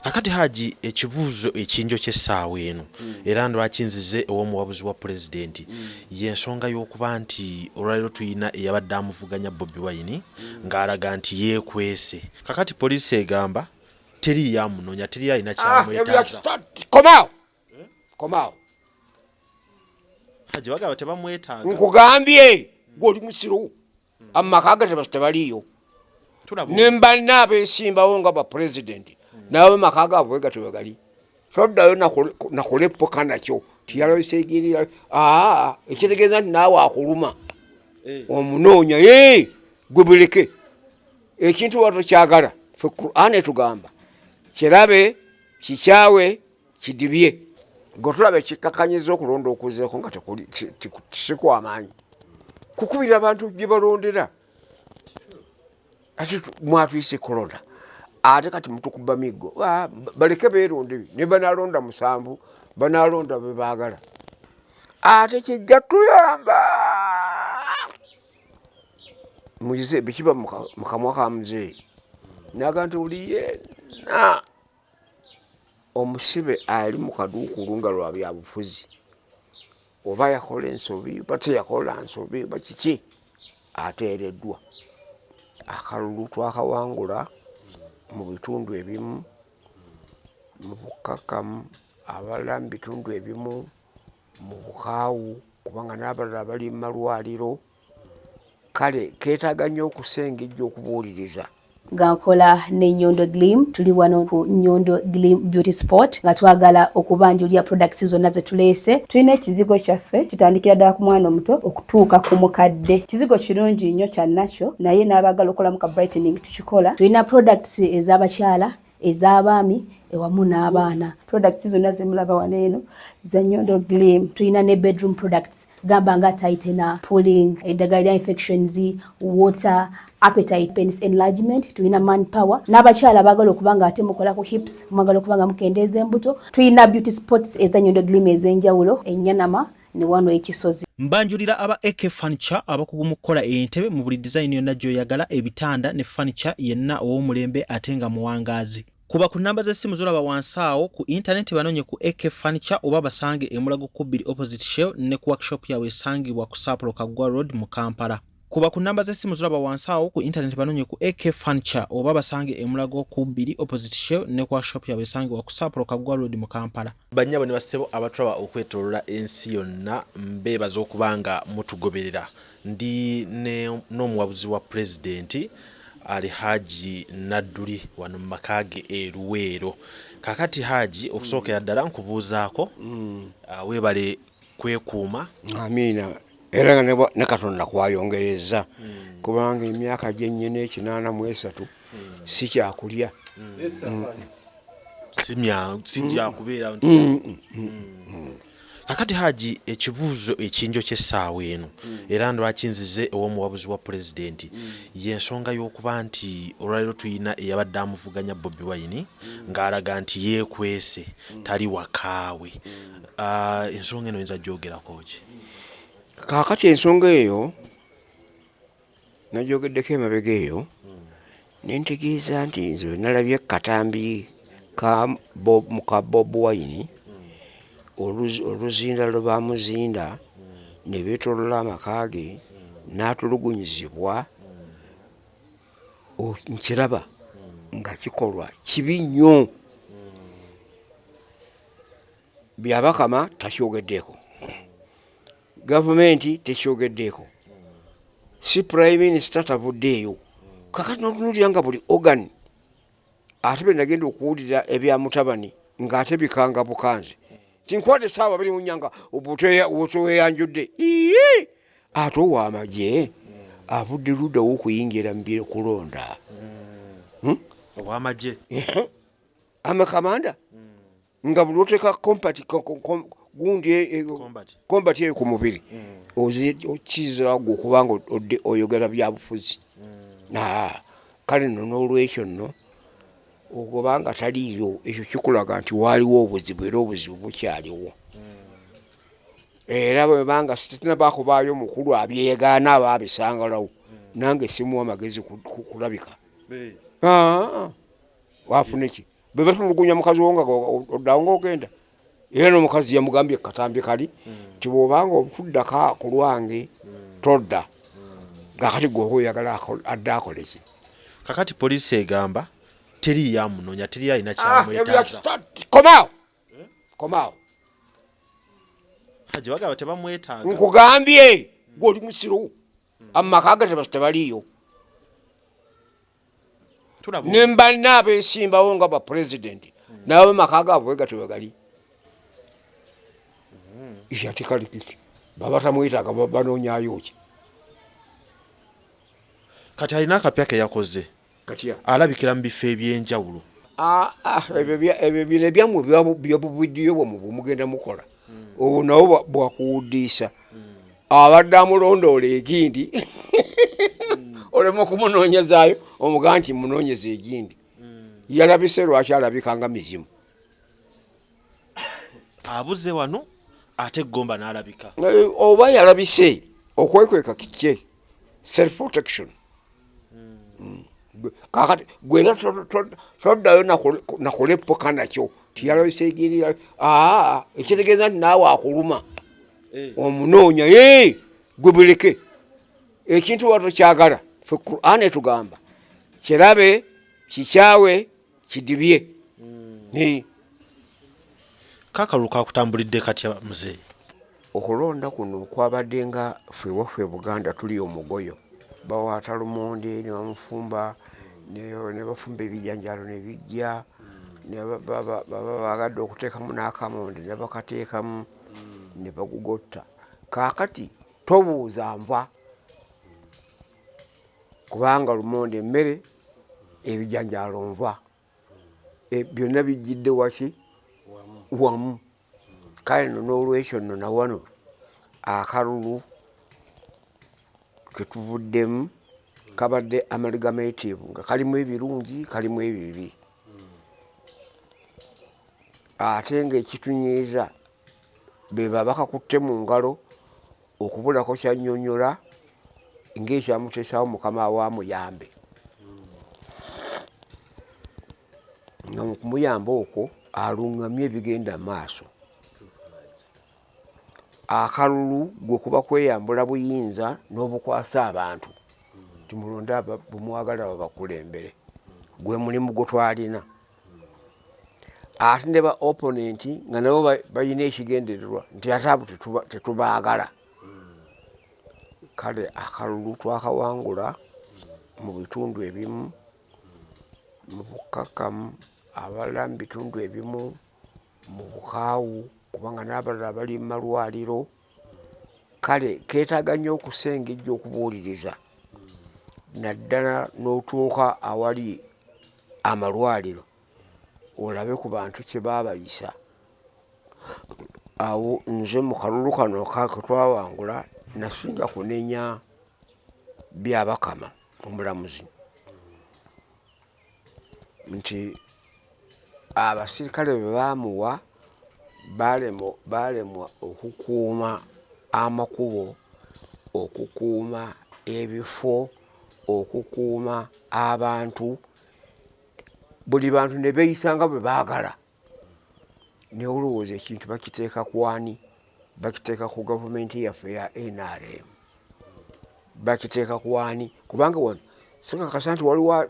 Kakati Haji, ekibuuzo ekinjo ky'essaawa eno era lwaki nzize ew'omuwabuzi wa pulezidenti, y'ensonga y'okuba nti olwaleero tulina eyabadde amuvuganya Bobi Wine ng'alaga nti yeekwese. Kakati poliisi egamba teriiyo amunoonya, teriyo alina kyamwetaaza. Komaawo, komaawo. Haji, bagamba tebamwetaaga. Nkugambye, gwe oli musiru. Amaka ge tebaliiyo. Tulaba ne mbanna abeesimbawo nga ba pulezidenti nabo amaka gaabwe gatyo bwe gali. Toddayo nakuleppuka nakyo tiyaloseegirira aa, ekitegeeza nti naawe akuluma omunoonya. Ee, gwe buleke ekintu oba tokyagala. Ffe Quran etugamba kirabe, kikyawe, kidibye. Gwe tulaba ekikkakanyiza okulonda okuzeeko nga tekuli si kwamaanyi kukubira abantu gye balondera, ate mwatuyise corona, ate kati mutukuba miggo. Ah, baleke beeronde, ne banalonda 7, banalonda be baagala, ate kijja tuyamba. Muyize bikiba mu kamwa ka muzeeyi naga nti buli yenna omusibe ali mu kaduukulu nga lwa byabufuzi, oba yakola ensobi oba teyakola nsobi oba kiki, ateereddwa. Akalulu twakawangula mu bitundu ebimu mu bukkakkamu, abalala mu bitundu ebimu mu bukaawu, kubanga n'abalala bali mu malwaliro. Kale keetaaga nnyo okusengejja, okubuuliriza. Nga nkola ne Nyondo Glim. Tuli wano ku Nyondo Glim Beauty Spot nga twagala okubanjulira products zonna ze tuleese. Tulina ekizigo kyaffe, kitandikira ddala ku mwana omuto okutuuka ku mukadde. Kizigo kirungi nnyo kya nakyo, naye n'abaagala okukolamu ka brightening tukikola. Tulina products ez'abakyala, ez'abaami ewamu n'abaana. Products zonna zemulaba wano eno za Nyondo Glim. Tulina ne bedroom products, gamba nga tightener, pulling, eddagala lya infections, water, appetite, penis enlargement. Tulina man power n'abakyala abaagala okuba nga ate mukola ku hips, mwagala okuba nga mukendeeza embuto. Tulina beauty spots eza Nyondo Glim ez'enjawulo enyanama ne wano ekisozi. Mbanjulira aba AK Furniture, abakugu mu kukola entebe mu buli design yonna gy'oyagala, ebitanda ne furniture yenna ow'omulembe ate nga muwangaazi. Kuba ku nnamba z'essimu z'olaba wansi awo ku intaneti, banoonye ku AK Furniture oba basange e Mulago ku 2 opposite Shell ne ku workshop yaabwe esangibwa ku Saapolo Kaggwa Road mu Kampala. Kuba ku nnamba z'essimu z'olaba wansi awo ku intaneti, banoonye ku AK Furniture oba basange e Mulago ku 2 opposite Shell ne ku workshop yaabwe esangibwa ku Saapolo Kaggwa Road mu Kampala. Bannyabo ne bassebo abatulaba okwetoolola ensi yonna, mbeebaza okuba nga mutugoberera. Ndi n'omuwabuzi wa pulezidenti Alhaji Nadduli wano mu maka ge e Luweero. Kaakati Haji, okusookera ddala nkubuuzaako, weebale kwekuuma. Amiina, era nga ne Katonda kwayongereza, kubanga emyaka gyennyina 83 si kyakulya. Si kyakubeera nti. Kakati Haji, ekibuuzo ekinjo ky'essaawa eno era lwaki nzize ew'omuwabuzi wa pulezidenti, y'ensonga y'okuba nti olwaleero tulina eyabadde amuvuganya Bobi Wine ng'alaga nti yeekwese, tali wakaawe. Ensonga eno oyinza gyogerako ki? Kaakati ensonga eyo nagyogeddeko emabega eyo, ne ntegeeza nti nze nalabye katambi ka Bob Wine, oluzinda lwe bamuzinda ne beetoolola amaka ge n'atulugunyizibwa. Nkiraba nga kikolwa kibi nnyo. Byabakama takyogeddeeko, gavumenti tekyogeddeeko, si prime minister tavuddeeyo. Kakati notunulira nga buli organ, ate bwe nagenda okuwulira ebya mutabani ng'ate bikanga bukanzi tinkwata essaawa 24 nga obuteweyanjudde. Ii, ate ow'amagye avudde luddawo okuyingira mu byekulonda? Ow'amagye. Amakamanda nga buli oteeka kompati gundi Combat. Combat eyo ku mubiri, okizira gwe okubanga odde oyogera byabufuzi. Ah, kale nno n'olwekyo nno okubanga taliiyo, ekyo kikulaga nti waaliwo obuzibu era obuzibu bukyaliwo. Era bwebanga sitinabakubaayo mukulu abyegaana aba abisangalawo, nange simuwa magezi kulabika. Ah, wafune ki? Bwe batulugunya mukazi wo nga oddawo ng'ogenda. Era n'omukazi yamugambye katambi kali nti bw'obanga okuddako ku lwange todda. Kaakati gwe oba oyagala adde akole ki? Kakati poliisi egamba teriiyo amunoonya, teriiyo alina kyamwetaaza. Komaawo, komaawo. Haji bagamba tebamwetaaga. Nkugambye gwe oli musiru, amaka ge tebaliiyo. Ne mbanna abeesimbawo nga ba pulezidenti nabo amaka gaabwe gatyo bwe gali. Ate kale kiki baba tamwetaaga, banoonyayo ki? Kati alina akapya ke yakoze, alabikira mu bifo eby'enjawulo. Ebyo bino ebyammwe byabuvidiyo bwammwe bwe mugenda mukola, obwo nabwo bwakuwuddiisa. Abadde amulondoola egindi oleme okumunoonyezaayo, omugaa nti munoonyeza egindi. Yalabise lwaki alabika nga mizimu? Abuze wano ate Gomba n'alabika. Oba yalabise okwekweka kikye, self protection. Kakati gwera toddayo nakuleppuka nakyo tiyalabise egindi, ekitegeeza nti naawe akuluma omunoonya. Gwe buleke ekintu oba tokyagala. Fe Quran etugamba kirabe, kikyawe, kidibye. Kakalulu kakutambulidde katya muzeeyi? Okulonda kuno kwabadde nga ffe waffe Buganda tuli omugoyo, bawaata lumonde ne bamufumba, ne bafumba ebijanjaalo ne bijja, baba baagadde okuteekamu n'akamonde ne bakateekamu ne bagugotta. Kaakati tobuuza nva, kubanga lumonde emmere, ebijanjaalo nva, byonna bijjidde waki wamu. Kale nno n'olwekyo nno na wano akalulu ke tuvuddemu kabadde amalgamative, nga kalimu ebirungi, kalimu ebibi. Ate ng'ekitunyiiza be bakakutte mu ngalo okubulako kyannyonnyola ng'ekyamuteesaawo Mukama wa muyambe, nga mu kumuyamba okwo aluŋŋamye ebigenda maaso. Akalulu gwe kuba kweyambula buyinza n'obukwasa abantu timulonde bwemwagala babakulembere, gwe mulimu gwe twalina. Ate ne ba opponent nga nabo balina ekigendererwa nti ate abo tetubaagala. Kale akalulu twakawangula mu bitundu ebimu mu bukkakkamu, abalala mu bitundu ebimu mu bukaawu, kubanga n'abalala bali mu malwaliro. Kale keetaaga nnyo okusengejja okubuuliriza, naddala n'otuuka awali amalwaliro olabe ku bantu kye baabayisa. Awo nze mu kalulu kano ke twawangula nasinga kunenya Byabakama omulamuzi nti abasirikale bwe baamuwa baalemwa okukuuma amakubo, okukuuma ebifo, okukuuma abantu, buli bantu ne beeyisa nga bwe baagala. Naye olowooza ekintu bakiteeka ku ani? Bakiteeka ku gavumenti yaffe ya NRM. Bakiteeka ku ani? Kubanga wano sikakasa nti waliwo,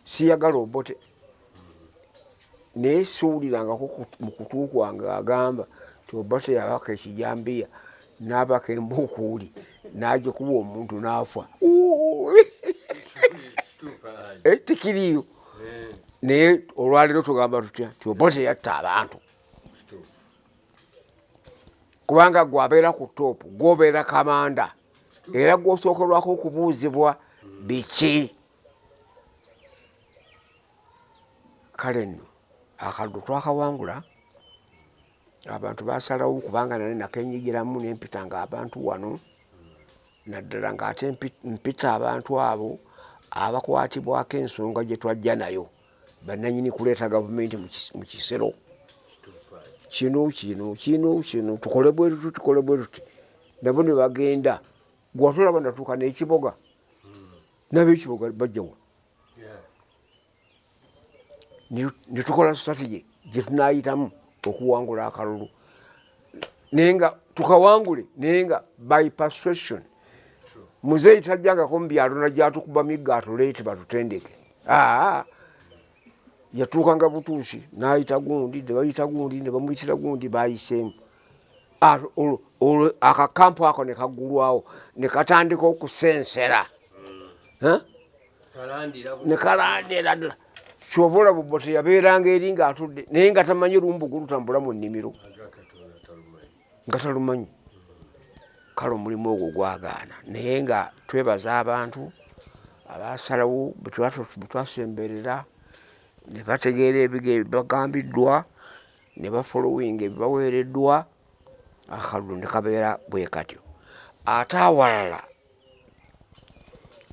siyagala Obote, naye siwulirangako mu kutu kwange agamba nti Obote yabaka ekijambiya n'abaka embukuuli n'agikuba omuntu n'afa. Tekiriiyo. Naye olwaleero tugamba tutya nti Obote yatta abantu? Kubanga gwe abeera ku toopu, gwobeera kamanda, era gwosookerwako okubuuzibwa biki. Kale nno akalulu twakawangula, abantu basalawo, kubanga nali nakenyigiramu nempitanga abantu wano, naddala ng'ate mpita abantu abo abakwatibwako ensonga gye twajja nayo, bannanyini kuleeta gavumenti mu kisero kino kino kino kino, tukole bwe tuti, tukole bwe tuti, nabo ne bagenda. Gwatulaba natuuka n'ekiboga, n'abekiboga bajjawa. Ne tukola strategy gye tunaayitamu okuwangula akalulu, naye nga tukawangule, naye nga by persuasion. Muzeeyi tajjangako mu byalo najatukuba migga atuleete batutendeke. Aa, yatuukanga butuusi n'ayita gundi, ne bayita gundi, ne bamuyitira gundi, bayiseemu olwo akakampu ako ne kaggulwawo ne katandika okusensera ne kalandira ddala. Kyova olaba bo teyabeeranga eri ng'atudde, naye nga tamanyi lumbugu lutambula mu nnimiro, nga talumanyi. Kale omulimu ogwo gwagaana, naye nga twebaza abantu abasalawo bwe twasemberera ne bategeera ebibagambiddwa ne bafollowinga ebibaweereddwa, akalulu ne kabeera bwe katyo. Ate awalala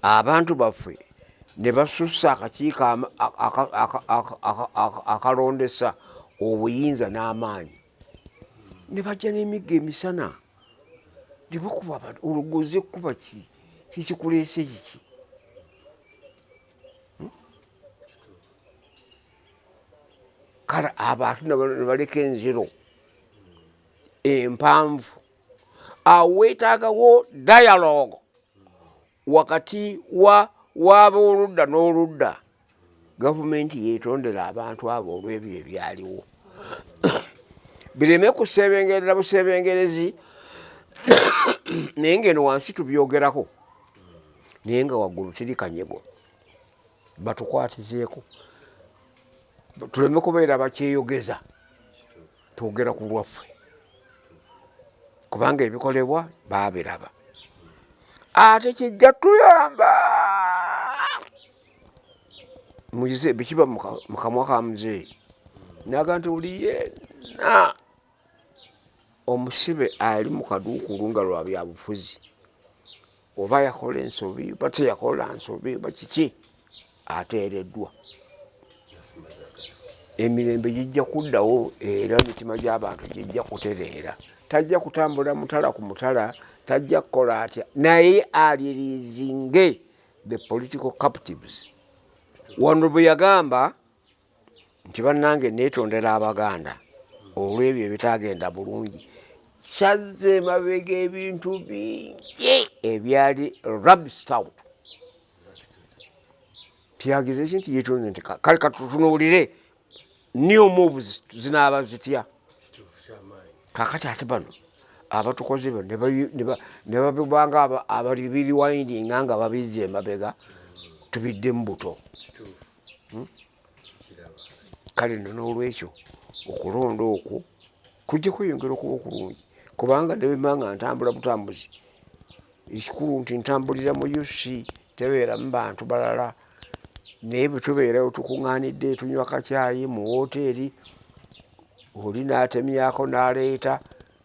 abantu baffe ne basussa akakiiko akalondesa obuyinza n'amaanyi, ne bajja n'emiggo emisana ne bakuba abantu. Olwo kuba ki kikikuleese kiki? Kale abantu ne baleka enziro empanvu. Awo weetaagawo dialogue wakati wa w'abooludda n'oludda. Gavumenti yeetondera abantu abo olw'ebyo ebyaliwo, bireme kusebengerera busebengerezi, naye ng'eno wansi tubyogerako, naye nga waggulu teri kanyego. Batukwatizeeko tuleme kubeera bakyeyogeza, twogera ku lwaffe, kubanga ebikolebwa baabiraba, ate kijja tuyamba muze bikiba mu kamwa ka muzeeyi naga nti buli yenna omusibe ali mu kaduukulu nga lwa byabufuzi, oba yakola ensobi oba teyakola nsobi oba kiki, ateereddwa. Emirembe gijja kuddawo era emitima gy'abantu gijja kutereera. Tajja kutambula mutala ku mutala, tajja kukola atya, naye areleasinge the political captives. Wano bwe yagamba nti bannange neetondera Abaganda olw'ebyo ebitagenda bulungi, kyazza emabega ebintu bingi ebyali rabstout. Tyagize ki nti yeetonze nti kale katutunuulire new moves zinaaba zitya. Kakati ate bano abatukoze bano ne babibanga abalibiriwindinga nga babizza emabega, tubiddemu buto. Kale nno n'olwekyo okulonda okwo kujja kweyongera okuba okulungi, kubanga ne bwemba nga ntambula butambuzi, ekikulu nti ntambulira mu UC, tebeeramu bantu balala, naye bwe tubeerawo tukuŋŋaanidde tunywa kacyayi mu wooteeri, oli n'atemyako n'aleeta,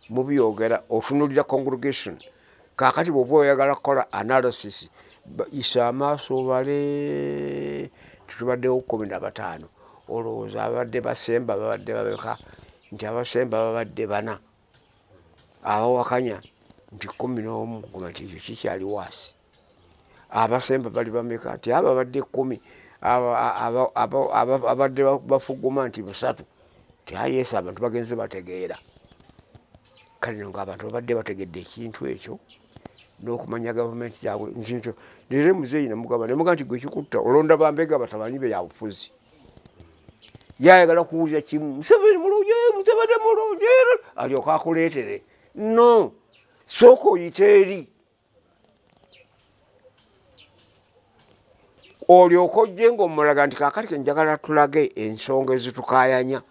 mubyogera, otunuulira congregation. Kaakati bw'oba oyagala kukola analysis, yisa amaaso obale titubaddewo 15, olowooza abadde basemba babadde babeka? Nti abasemba babadde bana, abawakanya nti 11, guma nti ekyo kikyali waasi. Abasemba bali bameka? Nti abo babadde 10, abadde bafuguma nti busatu, nti ayeesa abantu bagenze bategeera. Kale no ng'abantu babadde bategedde ekintu ekyo n'okumanya gavumenti yaabwe nti leero muzeeyi namugamba nemuga nti gwe kikutta olonda bambega batabanyi be yabufuzi, yayagala kuwulira kimu, Museveni mulungi, Museveni mulungi, alyoke akuleetere. No sooka oyite eri olyoke ojje ng'omulaga nti kaakati ke njagala tulage ensonga ezitukaayanya,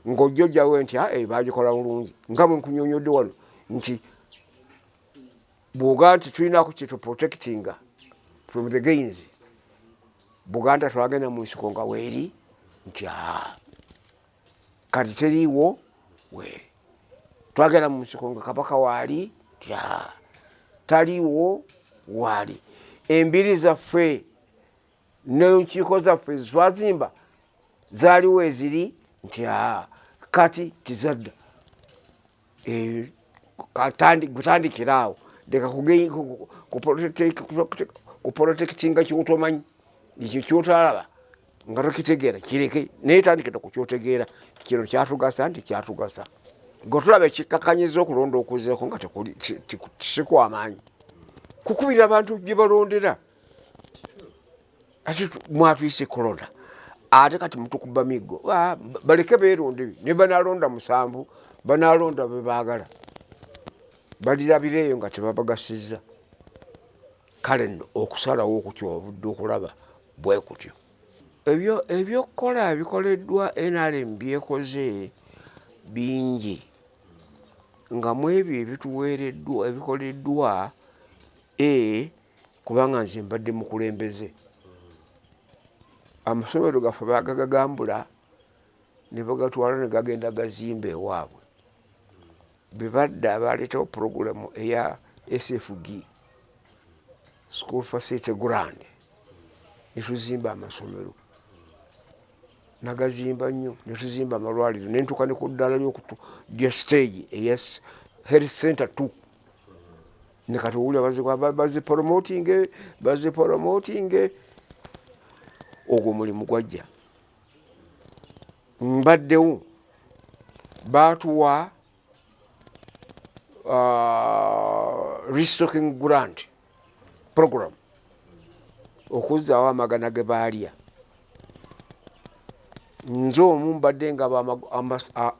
ng'ojja ojjawo nti e bagikola bulungi, nga bwe nkunyonyodde wano nti bw'ogaa nti tulinako kye tuprotectinga from the gains. Buganda twagenda mu nsiko nga weeri, nti aa kati teriiwo weeri. Twagenda mu nsiko nga kabaka waali, nti aa taliiwo waali. Embiri zaffe n'enkiiko zaffe twazimba zaaliwo eziri, nti aa kati tizadda. Kutandikira awo, leka kuprotectinga kyotomanyi, ekyo kyotalaba. Nga tokitegeera kireke, naye tandikira ku kyotegeera. Kino kyatugasa nti kyatugasa. Gwe tulaba ekikkakanyiza okulonda okuzeeko nga si kwamaanyi kukubira abantu gye balondera, ate mwatuyise kulonda, ate kati mutukuba miggo. Ah, baleke beeronde, ne banalonda musanvu, banalonda be baagala, balirabireeyo nga tebabagasizza. Kale nno okusalawo okukyobudde okulaba bwe kutyo. Ebyo ebyokukola ebikoleddwa NRM byekoze bingi, nga mu ebyo ebituweereddwa ebikoleddwa e kubanga nze mbadde mukulembeze, amasomero gaffe baagagagambula ne bagatwala ne gagenda gazimba ewaabwe. Bwe badda baleetawo pulogulaamu eya SFG, School Facility Grant, ne tuzimba amasomero, nagazimba nnyo, ne tuzimba amalwaliro, ne ntuuka ne ku ddaala lya stage eya health center 2. Ne kati owulira baziporomotinge, baziporomotinge, ogwo omulimu gwajja. Mbaddewo, baatuwa restocking grant program okuzzaawo amagana ge baalya. Nze omu mbadde nga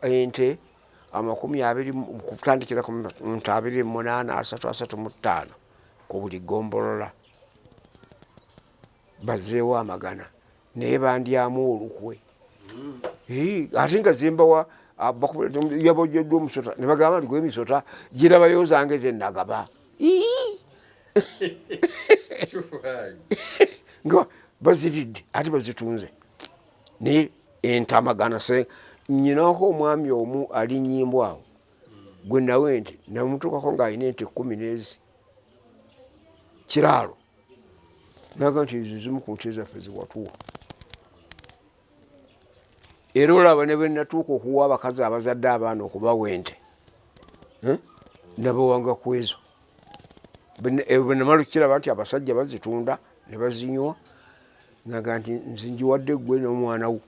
ente amakumi abiri, kutandikira ku nte 28, 30, 35 ku buli ggombolola, bazzeewo amagana, naye bandyamu olukwe. Ate nga zembawa yabojjeddwa omusota, ne bagamba nti gwemisota girabayo zange ze nagaba, nga baziridde ate bazitunze. Naye ente amagana, nyinako omwami omu ali nyimbwa awo gwe nawe ente namutuukako ng'alina ente 10 n'ezi kiraalo, naga nti ezo zimu ku nte zaffe zewatuwa. Era olaba ne bwe natuuka okuwa abakazi abazadde abaana okubawa ente, nabawanga ku ezo. Bwe namala okukiraba nti abasajja bazitunda ne bazinywa, naga nti nze ngiwadde ggwe n'omwana wo,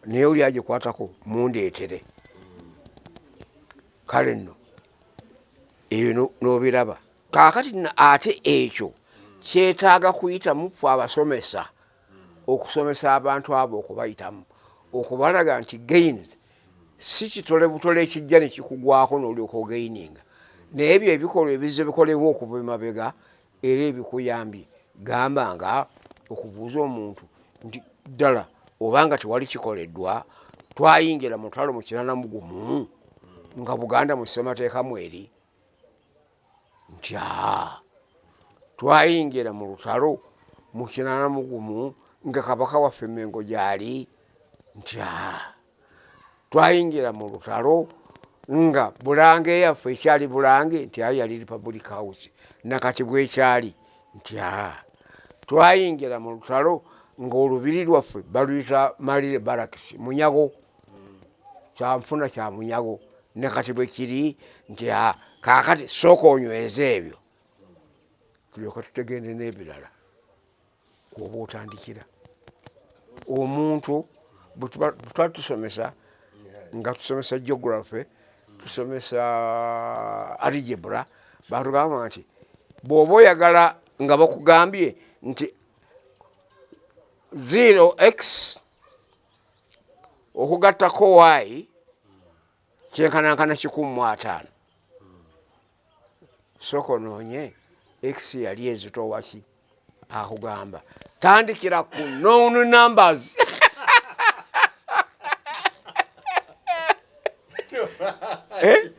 naye oli agikwatako mundeetere. Kale nno ebyo n'obiraba. Kaakati ate ekyo kyetaaga kuyitamu ffe abasomesa okusomesa abantu abo, okubayitamu okubalaga nti gains si kitole butole ekijja ne kikugwako n'olyoka ogaininga, naye ebyo ebikolwa ebizze bikolebwa okuva emabega era ebikuyambye, gamba nga okubuuza omuntu nti ddala obanga tewali kikoleddwa, twayingira mu lutalo mu 81 nga Buganda mu ssemateeka mweri, nti aa twayingira mu lutalo mu 81 nga kabaka waffe Mengo gyali, nti aa twayingira mu lutalo nga Bulange yaffe ekyali Bulange, nti ayo yali Republic House nakati bwekyali, nti aa twayingira mu lutalo ng'olubiri lwaffe baluyita Malire Barracks, munyago kyanfuna kya munyago nakati bwe kiri, nti aa kaakati sooka onyweze ebyo tulyoka tutegende n'ebirala. Kwoba otandikira omuntu bwe twali tusomesa, nga tusomesa geography, tusomesa algebra, batugamba nti bw'oba oyagala, nga bakugambye nti 0x okugattako y kyenkanankana 150, sooka onoonye x yali ezitowaki. Akugamba tandikira ku known numbers. Eh?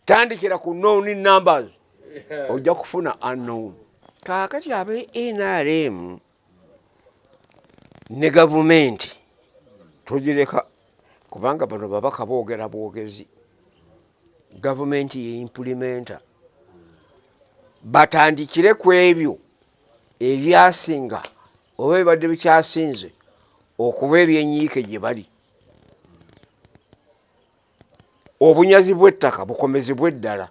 Tandikira ku known numbers, ojja kufuna unknown. Kaakati abe NRM ne gavumenti togireka, kubanga bano babaka boogera bwogezi, gavumenti ye implementer. Batandikire ku ebyo ebyasinga oba ebibadde bikyasinze okuba ebyenyiike gye bali. Obunyazi bw'ettaka bukomezebwe eddala,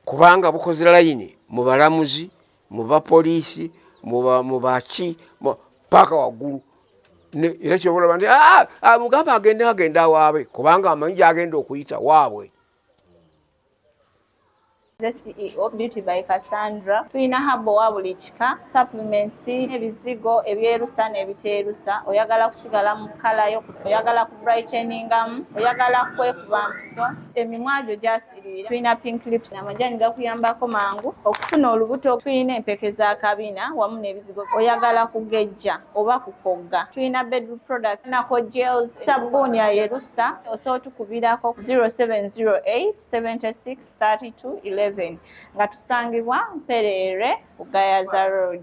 kubanga bukoze layini mu balamuzi. Mu bapoliisi, mu baki, paka waggulu. Era kyobalaba nti ah, ah, mugamba agende, agenda awaabe, kubanga amanyi gyagenda okuyita waabwe. Nze CEO Beauty by Cassandra. Tulina herbal wa buli kika, supplements, ebizigo ebyerusa n'ebiteerusa. Oyagala kusigala mu color yo, oyagala ku brighteningamu, oyagala kwekuba mpiso, emimwa gyo gyasiriira. Tulina pink lips, amajaani gakuyambako mangu okufuna olubuto. Tulina empeke za kabina wamu n'ebizigo. Oyagala kugejja oba kukogga. Tulina bedroom product, nako gels, sabbuuni ayerusa. Osobola tukubirako 0708 76 32 11, nga tusangibwa Mpereerwe ku Gayaza Road.